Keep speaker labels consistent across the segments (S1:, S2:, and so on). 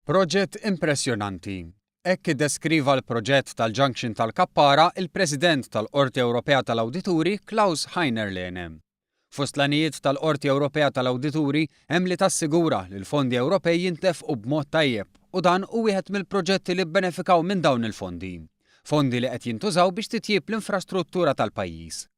S1: Proġett impressjonanti. Hekk iddeskriva l-proġett tal-Junction tal-Kappara il-President tal-Qorti Ewropea tal-Awdituri Klaus Heiner Lehne. Fost l-għanijiet tal-Qorti Ewropea tal-Awdituri hemm li tassigura li l-fondi Ewropej jintefqu b'mod tajjeb u dan hu wieħed mill-proġetti li bbenefikaw minn dawn il-fondi. Fondi li qed jintużaw biex titjieb l-infrastruttura tal-pajjiż.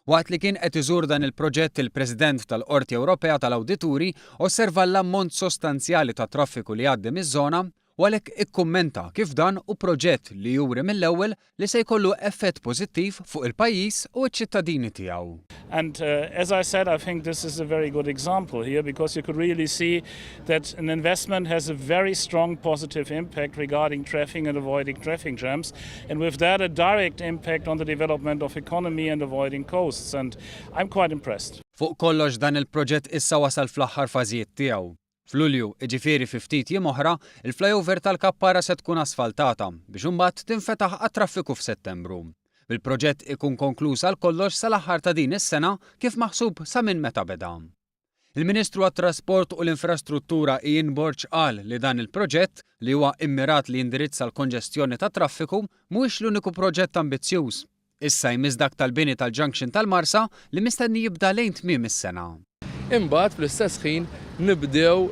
S1: Waqt li kien qed iżur dan il-proġett il-President tal-Qorti Ewropea tal-Awdituri osserva l-ammont sostanzjali ta' traffiku li jgħaddi miż-żona u għalhekk ikkummenta kif dan hu proġett li juri mill-ewwel li se jkollu effett pożittiv fuq il-pajjiż u ċ-ċittadini tiegħu.
S2: And as I said, I think this is a very good example here because you could really see that an investment has a very strong positive impact regarding traffic and avoiding traffic jams, and with that a direct impact on the development of economy and avoiding costs, and I'm quite impressed.
S1: Fuq kollox dan il-proġett issa wasal fl-aħħar fażijiet tiegħu. F'Lulju, jiġifieri fi ftit jiem oħra, il-flyover tal-Kappara se tkun asfaltata biex imbagħad tinfetaħ għat-traffiku f'Settembru. Bil-proġett ikun konkluż għal kollox sal-aħħar ta' din is-sena kif maħsub sa minn meta beda. Il-Ministru għat-Trasport u l-Infrastruttura Ian Borg qal li dan il-proġett, li huwa immirat li jindirizza l-konġestjoni tat-traffiku, mhuwiex l-uniku proġett ambizzjuż. Issa jmiss dak tal-bini tal-junction tal-Marsa li mistenni jibda lejn tmiem is-sena.
S3: Imbagħad fl-istess ħin nibdew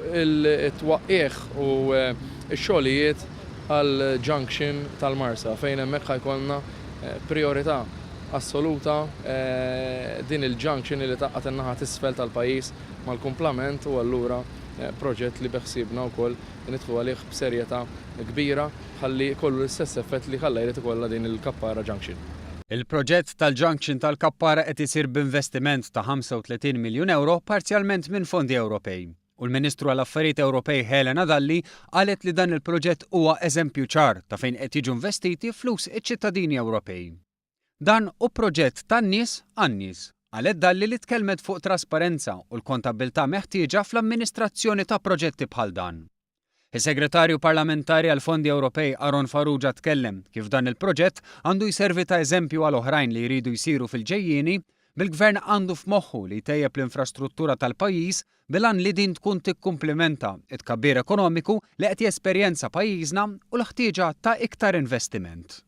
S3: it-twaqqigħ u x-xogħlijiet għall-junction tal-Marsa fejn hemmhekk ħa jkollna prijorità assoluta din il-junction li tgħaqqad in-naħa t'isfel tal-pajjiż mal-kumplament u allura proġett li beħsiebna wkoll nidħlu għalih b'serjetà kbira ħalli jkollu l-istess effett li ħalla jrid ikollha din il-Kappara Junction.
S1: Il-proġett tal-junction tal-Kappara qed isir b'investiment ta' 35 miljun ewro parzjalment minn fondi Ewropej. U l-Ministru għall-Affarijiet Ewropej Helena Dalli qalet li dan il-proġett huwa eżempju ċar ta' fejn qed jiġu investiti flus iċ-ċittadini Ewropej. Dan hu proġett tan-nies għan-nies, qalet Dalli li tkellmet fuq trasparenza u l-kontabbiltà meħtieġa fl-amministrazzjoni ta' proġetti bħal dan. Is-Segretarju Parlamentari għall-Fondi Ewropej Aaron Farrugia tkellem kif dan il-proġett għandu jservi ta' eżempju għal oħrajn li jridu jsiru fil-ġejjieni, bil-Gvern għandu f'moħħu li jtejjeb l-infrastruttura tal-pajjiż bil-għan li din tkun tikkumplimenta t-tkabbir ekonomiku li qed jesperjenza pajjiżna u l-ħtieġa ta' iktar investiment.